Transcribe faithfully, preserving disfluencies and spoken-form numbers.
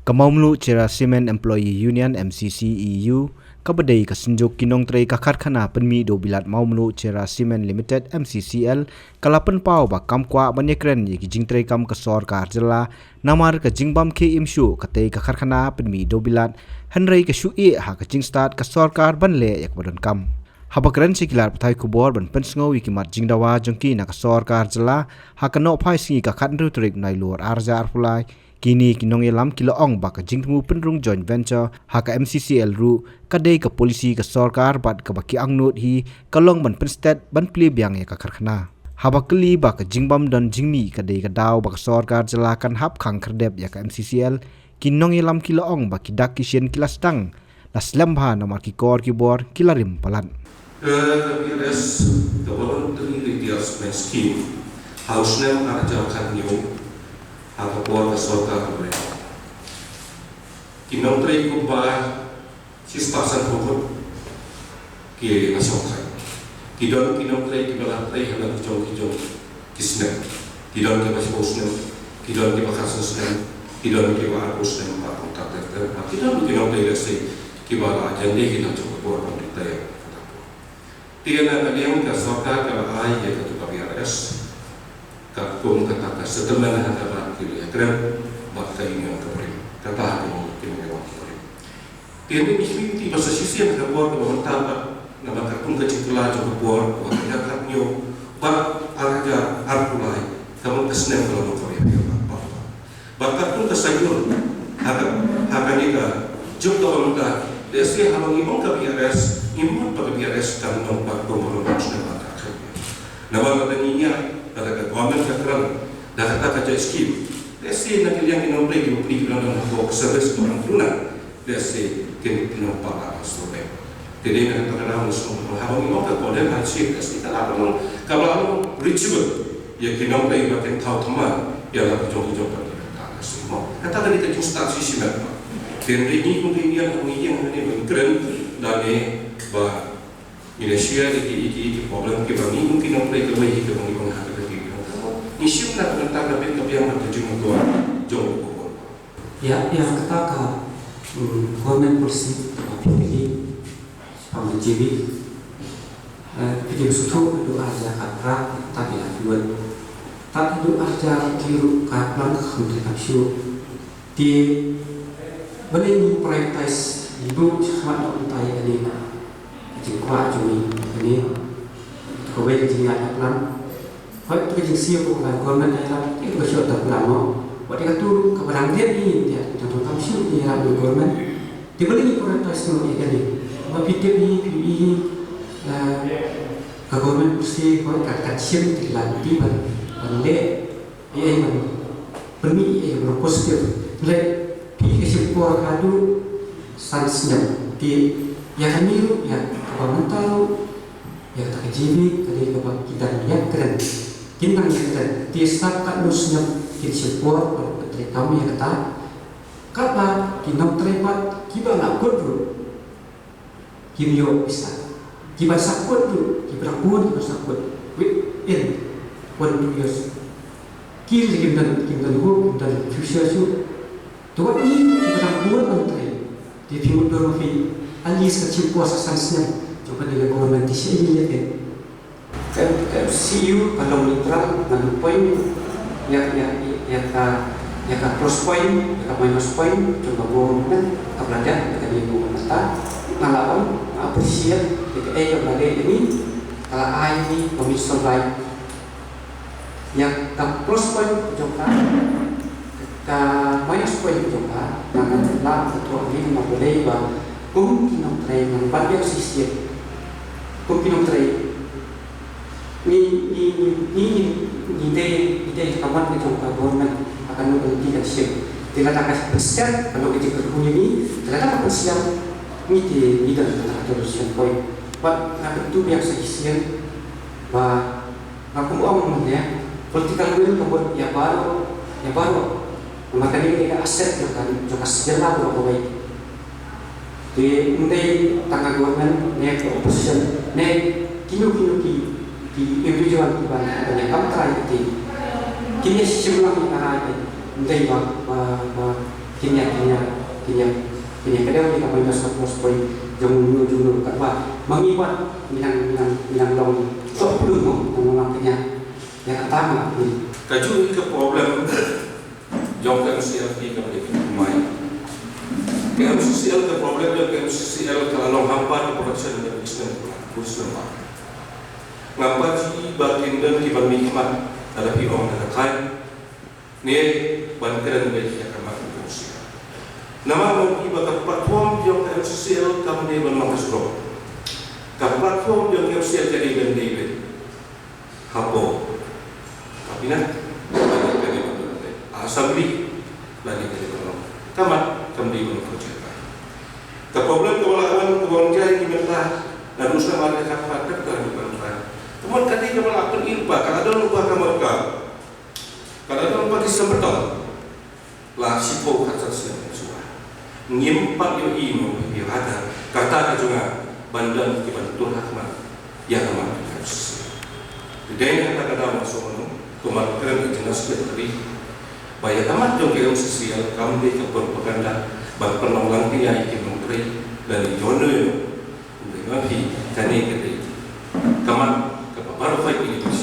Ka Mawmluh Cherra Cement Employee Union, M C C E U, kaba dei ka synjuk ki nongtrei ka karkhana pynmih dewbilat Mawmluh Cherra Cement Limited, M C C L, ka la pynpaw ba kam kwah ban ïakren ïa ki jingtreikam ka sorkar jylla namar ka jingbam khie im shuh katei ka karkhana pynmih dewbilat, hynrei ka shu ïeh ha ka jingstad ka sorkar ban leh ïa kaba donkam. Haba kren sha ki lad pathai khubor ban pynsngew ïa ki mat jingdawa jong ki na ka sorkar jylla ha ka nohphai sngi ka khathynriew tarik Nailur arhajar arphew lai, kine ki nongïalam ki la ong ba ka jingthmu pynrung joint venture ha ka M C C L ruh ka dei ka polisi ka sorkar bad kaba ki angnud hi ka long ban pynstet ban plie biang ïa ka karkhana. Haba kylli ba ka jingbym don jingmih ka dei ka daw ba ka sorkar jylla kan hap khang khyrdep ïa ka M C C L, ki nongïalam ki la ong ba ki dak ki shin ki la sdang, la slem bha namar ki kor ki bor ki la rim palat. Ka B R S, ka Voluntary Retirement Scheme, ha u snem arhajar khathynñiew, ha ka por ka sorkar ka Blei. Ki nongtrei kumba shispah sanphew ngut ki la shongkai. Ki don ki nongtrei kiba la trei ha la ki jong ki jong ki snem. Ki don kiba shiphew snem, ki don kiba khatsan snem, ki don kiba arphew snem, ba contractor, ba ki don ki nongtrei lehse kiba la jan dei ki la jong ka por ban retire. Te na ka liang ka sorkar ka la ai ïa katu ka B R S, katkum kata ka settlement ha kaba ki la ïakren bad ka union ka Brim. Kata ha ki nong ki nong ki Brim. Te ngi ngi shu ïohi ba sa shisien ha ka por kaba mynta ba, namar katkum ka jingkylla jong ka por, ba ka khathynñiew bad arhajar arphew lai, ka mut ka snem ka la long kaba ïapher bad bad. Bad katkum ka sa ïoh ha ka, ha kane ka juk kaba mynta, lehse haba ngi ong ka B R S, ngi mut ba ka B R S kan long bad kum ba long snem bad ka khathynñiew. Namar lada ngi ïa, lada ka government ka kren da kata ka jait skim, lehse na ka liang ki nongtrei ki bapli ki bapli nong hapoh ka service ba nong duna, lehse kin ki nong palat ha survey. Te dei na kata ka daw ngi sngew ba haba ngi ong ka golden handshake, lehse ka la ka long, ka la long ritual ïa ki nongtrei ba kin thaw thymmai ïa la ka jong ki jong ka, ka lehse mo. Kata ka dei ka jingstad shisha met ba. Te ngi ngi kum ngi ïa ngi ïa ngi ba ngi kren lane ba ngi la share ïa ki, ïa ki, ïa ki problem kiba ngi kum ki nongtrei kawei hi kaba ngi ong ha kata ki. Ngi shim na ka bynta ka bit ka biang na ka jingmyntoi jong u khubor. Ïa, ïa kata ka, mm, government policy kaba phi phi, shaphang ka G V. Eh, phi dei sngewthuh naduh arhajar khatphra, kata ki la pynwit. Tad naduh arhajar arphew ruh ka plan ka kham treikam shuh. Te balei ngi prioritize ngi buh shakhmat na u bynta ïa kane ka jingkwah jong ngi, kane kawei ka jingïaid ka plan. Hooid, ka jingsiew ka government ka ïalam, ka short term plan mo. Wat ïa katu ruh kaba dang dei hi, ïa ka donkam shuh ïa ka government. Te balei ngi prioritize noh ïa kane. Ba phi tip hi, phi ïohi hi, eh, ka government policy, hooid, ka, ka shim te la, te ban, ban leh. Ïa, ïa, ban pynmih ïa, ïa, ban positive. Leh, phi ka shim por haduh san snem. Te ïa kane ruh, ïa kaba mynta ruh, ïa kata ka G V ka dei kaba ki dang ïakren. Kin dang ïakren. Te sa katno snem kin shim por ban pyntreikam ïa kata. Katba ki nongtrei pat kiba la kut ruh kim ïoh pisa. Kiba sa kut ruh, kiba dang bun, kiba sa kut within one two years. Ki ruh kim don, kim don hope, kim don future shuh. Te wat ngi kiba dang bun ban trei. Te phi mutdur ma phi, at least ka shim por sa san snem jong kane ka government, te shi ïa phi. Ka, ka M C C E U ka long neutral, ngan point ïa, ïa, ïa ka, ïa ka plus point, ïa ka minus point jong ka government kaba la dep ïa kane ka government. Nga la ong, nga appreciate ïa kaei kaba la leh ïa ngi, ka la ai ïa ngi ka means of life. Ïa ka plus point jong ka, ka minus point jong ka, nga, nga la ïathuh ïa ngi namar balei ba kum ki nongtrei, ngan bat ïa ka shisien, kum ki nongtrei, ngi, ngi, ngi, ngi, ngi, ngi dei, ngi dei ka mat ka jong ka government, ha kano ka lynti kan shim. Te lada ka pynshai, ka long ka jingkyrkhu ïa ngi, te lada ka pynshai, ngi te ngi don kata ka solution point. Bad nga kyntu biang sa shisien ba nga kum ong ne, political will ka mut ïa baroh, ïa baroh. Namar kane ka dei ka asset jong ka, jong ka seng jylla baroh kawei. Te ym dei tang ka government ne ka opposition ne kino kino ki, ki individual kiban, kiban ïa kam trai kti. Kine shim lang ïa ka rai te ym dei ba, ba, ba ki Kynja kynja kynja kynja ka dei ka ban da support poi jong u jong u ka ba ma ngi ba ngi nang ngi nang ngi nang long so pudung mo nang long kynja ya ka tang la ni. Ka ju ka problem jong ka M C L ki ka ba ki mai. Ka M C C L ka problem jong ka M C C L ka long hampa ka production da business business ba. Ngam pat ji ba kin don ki ban mih khmat lada phi ong da ka thaiñ ne ban kren beit ïa ka mat u kongsan. Namar ba ki ba ka platform jong ka M C C L kam dei ban long ka surok. Ka platform jong ka M C C L ka dei ban dei beit hapoh kabinet, lane ka dei ban long ka assembly, lane ka dei ban long ka mat, kam dei ban long ka jaka. Ka problem ka ba la wan ka ba wan jai ki mynta na dusna mar ka ka ka ka ka ka ka ka mut ka dei ka ba la pynïoh ba ka la don ba ka mut ka ka la don ba ki semptom. La shiphew khatsan snem shuwa ngim pat ïohi mo ïohi hata kata ka jong nga ban don ki ban tur ha khmat ïa ka mat ka. Dei na kata ka daw ma shu ong kumba kren ka jingïaseng ka ri ba ïa ka mat jong ka M C C L kam dei ka propaganda ban pynlong lang ki ïa ki nongtrei lane ïoh ne ïoh. Dei ma phi kane ka dei ka mat kaba baroh khoit ki dei ban